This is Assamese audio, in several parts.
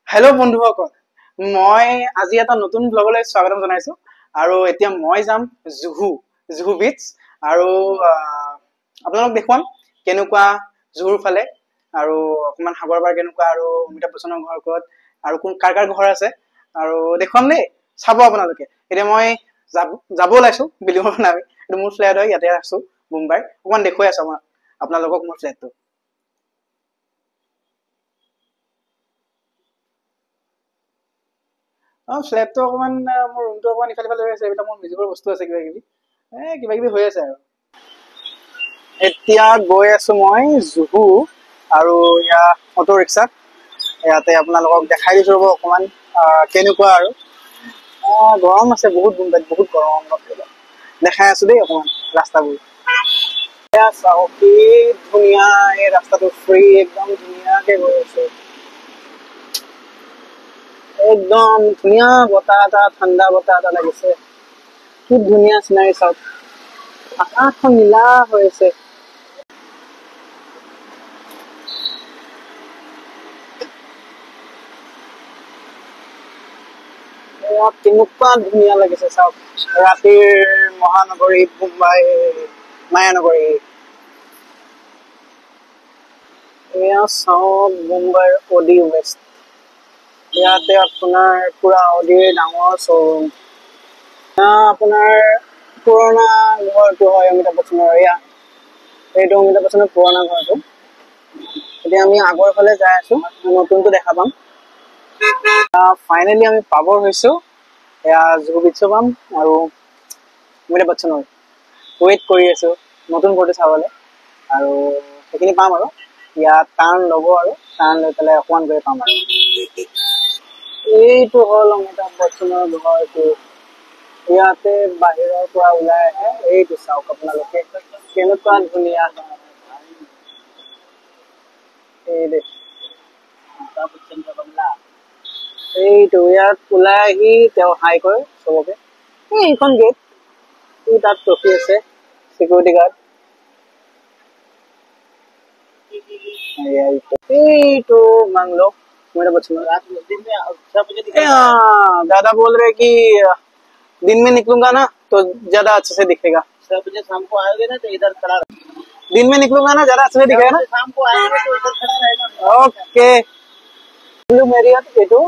হেল্ল' বন্ধুসকল, মই আজি এটা নতুন ব্লগলৈ স্বাগতম জনাইছো। আৰু এতিয়া মই যাম জুহু জুহু বিচ আৰু আপোনালোক দেখুৱাম কেনেকুৱা জুহুৰ ফালে আৰু অকণমান সাগৰ পাৰ কেনেকুৱা আৰু অমিতাভ বচ্চনৰ ঘৰ ক'ত আৰু কোন কাৰ কাৰ ঘৰ আছে আৰু দেখুৱাম দেই, চাব আপোনালোকে। এতিয়া মই যাব ওলাইছো বিল্ডিঙৰ নামি। এইটো মোৰ ফ্লেট হয়, ইয়াতে আছো মুম্বাইৰ। অকণমান দেখুৱাই আছো আপোনালোকক মোৰ ফ্লেটটো। অঁ, ফ্লেটটো অকণমান, মোৰ ৰুমটো অকণমান ইফালে সিফালে হৈ আছে। এইবিলাক মোৰ মিউজিকৰ বস্তু আছে, কিবা কিবি কিবা কিবি হৈ আছে। আৰু এতিয়া গৈ আছো মই জুহু আৰু ইয়া অটো ৰিক্সাত। ইয়াতে আপোনালোকক দেখাই দিছো ৰ'ব অকণমান কেনেকুৱা। আৰু গৰম আছে বহুত, মুম্বাইত বহুত গৰম। দেখাই আছো দেই অকণমান ৰাস্তাবোৰ। এয়া চাওক কি ধুনীয়া এই ৰাস্তাটো, ফ্ৰী একদম ধুনীয়াকে গৈ আছো। একদম ধুনীয়া বতাহ এটা, ঠাণ্ডা বতাহ এটা লাগিছে। কি ধুনীয়া চিনাৰী চাওক, আকাশখন নীলা হৈ আছে। কেনেকুৱা ধুনীয়া লাগিছে চাওক, ৰাতিৰ মহানগৰী মুম্বাই, মায়ানগৰী। এয়া চাওক মুম্বাইৰ অডি ৱেষ্ট। ইয়াতে আপোনাৰ পুৰা অডিৰ ডাঙৰ শ্ব'ৰুম। আপোনাৰ পুৰণা ঘৰটো হয় অমিতাভ বচ্চনৰ। এয়া এইটো অমিতাভ বচ্চনৰ পুৰণা ঘৰটো। এতিয়া আমি আগৰ ফালে যাই আছো, নতুনটো দেখা পাম। ফাইনেলি আমি পাবৰ হৈছো। এয়া জুহু বিচো পাম আৰু অমিতাভ বচ্চনৰ ৱেইট কৰি আছো নতুন ঘৰটো চাবলৈ। আৰু সেইখিনি পাম আৰু ইয়াত টাৰ্ণ ল'ব আৰু টাৰ্ণ লৈ পেলাই অকণমান গৈ পাম। আৰু এইটো হ'ল অমিতাভ বচ্চনৰ ঘৰটো। ইয়াতে বাহিৰৰ পৰা ওলাই আহে। এইটো চাওক আপোনালোকে কেনেকুৱা ধুনীয়া। এইটো ইয়াত ওলাই আহি তেওঁ হাই কৰে চবকে। এইখন গেট, তাত ৰখি আছে চিকিউৰিটি গাৰ্ড। এইটো বাংলো अमिताभ बच्चन। दादा बोल रहे कि दिन में निकलूंगा ना तो ज्यादा अच्छे से दिखेगा। 6 बजे शाम को आएंगे ना तो इधर खड़ा, दिन में निकलूंगा ना ज्यादा अच्छे से दिखेगा ना, शाम को आएंगे तो इधर खड़ा रहेगा। ओके। ব্লু মেৰিয়ট, এইটো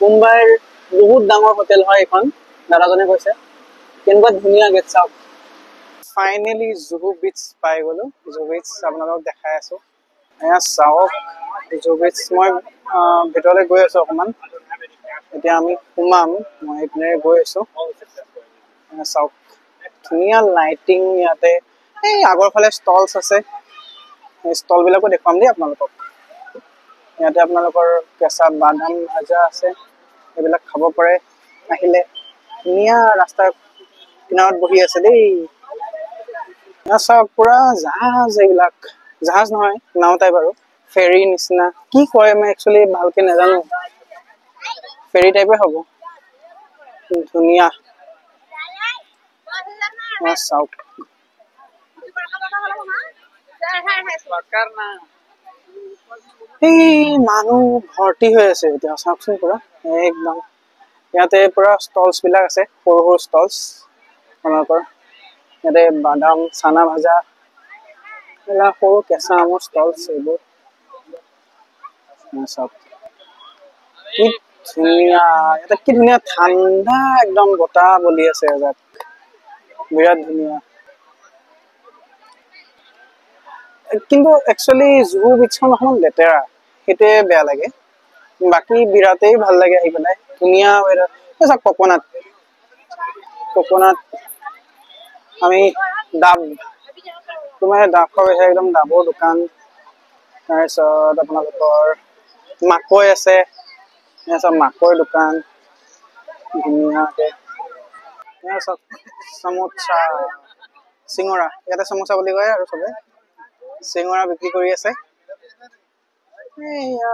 মুম্বাইৰ বহুত ডাঙৰ হোটেল হয় এইখন। দাদাজনে কৈছে কেনেকুৱা ধুনীয়া গেট চাওক। ফাইনেলি জুহু বিচ পাই গলো। জুহু বিচ আপোনালোকক দেখাই আছো। এয়া চাওক জুহু বিচ। মই ভিতৰলৈ গৈ আছো অকণমান, এতিয়া আমি সোমাম। মই এইপিনেৰে গৈ আছো। চাওক ধুনীয়া লাইটিং ইয়াতে। এই আগৰ ফালে ষ্টলছ আছে, সেই ষ্টল বিলাকো দেখুৱাম দেই আপোনালোকক। ইয়াতে আপোনালোকৰ কেঁচা বাদাম ভাজা আছে, এইবিলাক খাব পাৰে আহিলে। ধুনীয়া ৰাস্তাৰ কিনাৰত বহি আছে দেই। চাওক পুৰা জাহাজ, এইবিলাক জাহাজ নহয় নাও টাইপ আৰু ফেৰী নিচিনা। কি কয় মই একচুৱেলি ভালকে নাজানো, ফেৰী টাইপে হ'ব। ধুনীয়া চাওক। এই মানুহ ভৰ্তি হৈ আছে এতিয়া, চাওকচোন পুৰা একদম। ইয়াতে পুৰা ষ্টলছ বিলাক আছে, সৰু সৰু ষ্টলছ আপোনালোকৰ। ইয়াতে বাদাম চানা ভাজা এইবিলাক সৰু কেঁচা আমৰ ষ্টলছ এইবোৰ। চাওক কি ধুনীয়া ইয়াতে, কি ধুনীয়া ঠাণ্ডা একদম বতাহ বলি আছে এজাক, বিৰাট ধুনীয়া। কিন্তু একচুৱেলি জুহু বিচখন অকণমান লেতেৰা, সেইটোৱে বেয়া লাগে। বাকী বিৰাটেই ভাল লাগে আহি পেলাই, ধুনীয়া ৱেডাৰ। চাওক ককনাট, ককনাট আমি ডাব, তোমাৰ ডাব খাব গৈছে, একদম ডাবৰ দোকান। তাৰপিছত আপোনালোকৰ মাকৈ আছে, চাওক মাকৈৰ দোকান ধুনীয়াকে। চাওক চামোচা, চিঙৰা, ইয়াতে চামোচা বুলি কয় আৰু চবে চিঙৰা বিক্ৰী কৰি আছে। এইয়া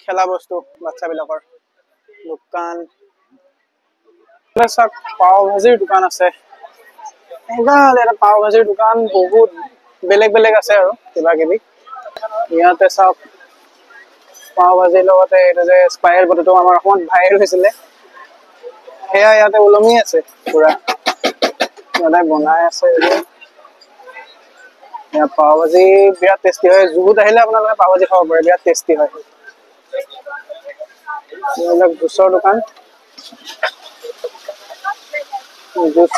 খেলা বস্তু বাচ্চাবিলাকৰ দোকান। চাওক পাও ভাজিৰ দোকান আছে, এগাল এটা পাও ভাজিৰ দোকান, বহুত বেলেগ বেলেগ আছে আৰু কিবা কিবি। ইয়াতে চাওক পাও ভাজিৰ লগতে এইটো যে স্পাইৰেল পটেটো আমাৰ অসমত ভাইৰেল হৈছিলে, সেয়া ইয়াতে ওলমি আছে পুৰা। দাদাই বনাই আছে এইটো। এয়া পাও ভাজি বিৰাট টেষ্টি হয়। জুহুত আহিলে আপোনালোকে পাও ভাজি খাব পাৰে, বিৰাট টেষ্টি হয়। এইবিলাক জুচৰ দোকান, জুচ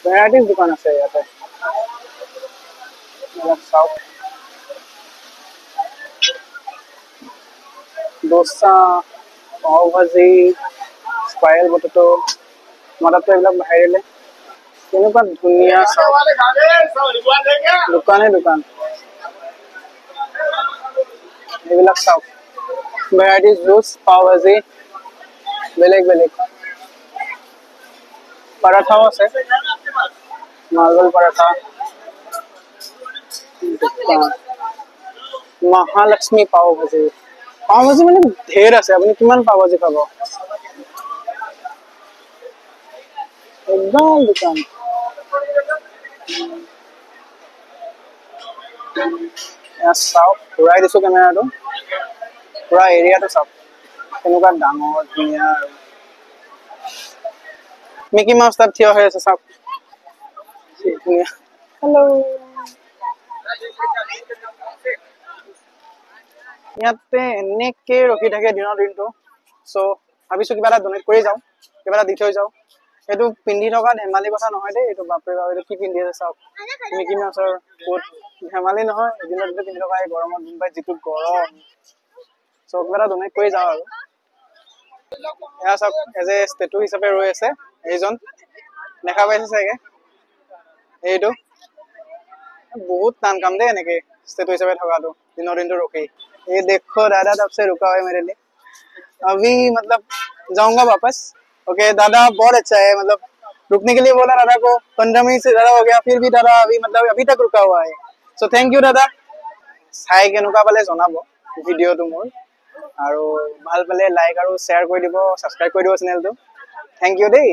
ভেৰাইটিজ দোকান আছে ইয়াতে। এইবিলাক চাওক, দোচা, পাও ভাজি, স্পাইৰেল পটেটো, আমাৰ তাততো এইবিলাক ভাইৰেলে। কেনেকুৱা ধুনীয়া চাওক, দোকানে দোকান। এইবিলাক চাওক, ভেৰাইটিজ জুচ, পাও ভাজি, বেলেগ বেলেগ পৰাঠাও আছে, মাৰ্বল পৰাঠা। মহালক্ষ্মী পাও ভাজি, পাও ভাজি মানে ঢেৰ আছে, আপুনি কিমান পাও ভাজি খাব। একদম দোকান। এয়া চাওক, ঘূৰাই দিছো কেমেৰাটো, পুৰা এৰিয়াটো চাওক কেনেকুৱা ডাঙৰ ধুনীয়া। আৰু মিকি মাউচ তাত থিয় হৈ আছে, চাওক কি ধুনীয়া। হেল্ল', ইয়াতে এনেকে ৰখি থাকে দিনৰ দিনটো। চ' ভাবিছো কিবা এটা ডনেট কৰি যাওঁ, কিবা এটা দি থৈ যাওঁ। এইটো পিন্ধি থকা ধেমালি কথা নহয় দেই, এইটো বাপৰে বাপ, এইটো কি পিন্ধি আছে চাওক, মিকি মাউচৰ কোট। ধেমালি নহয়, এদিনৰ দিনটো পিন্ধি থকা এই গৰমত, মুম্বাইত যিটো গৰম। চ' কিবা এটা ডনেট কৰি যাওঁ আৰু। এয়া চাওক, এজ এ ষ্টেটু হিচাপে ৰৈ আছে এইজন, দেখা পাইছে চাগে। এইটো বহুত টান কাম দেই, এনেকে ষ্টেটু হিচাপে থকাটো দিনৰ দিনটো ৰখি। ये देखो दादा तब से रुका हुआ है मेरे लिए, अभी मतलब जाऊंगा वापस। ओके दादा बहुत अच्छा है, मतलब रुकने के लिए बोला दादा को, 15 मिनट से ज्यादा हो गया, फिर भी दादा अभी मतलब अभी तक रुका हुआ है। सो thank you दादा। চাই কেনেকুৱা পালে জনাব ভিডিঅ'টো মোৰ, আৰু ভাল পালে লাইক আৰু শ্বেয়াৰ কৰি দিব, ছাবস্ক্ৰাইব কৰি দিব চেনেলটো। Thank U দেই।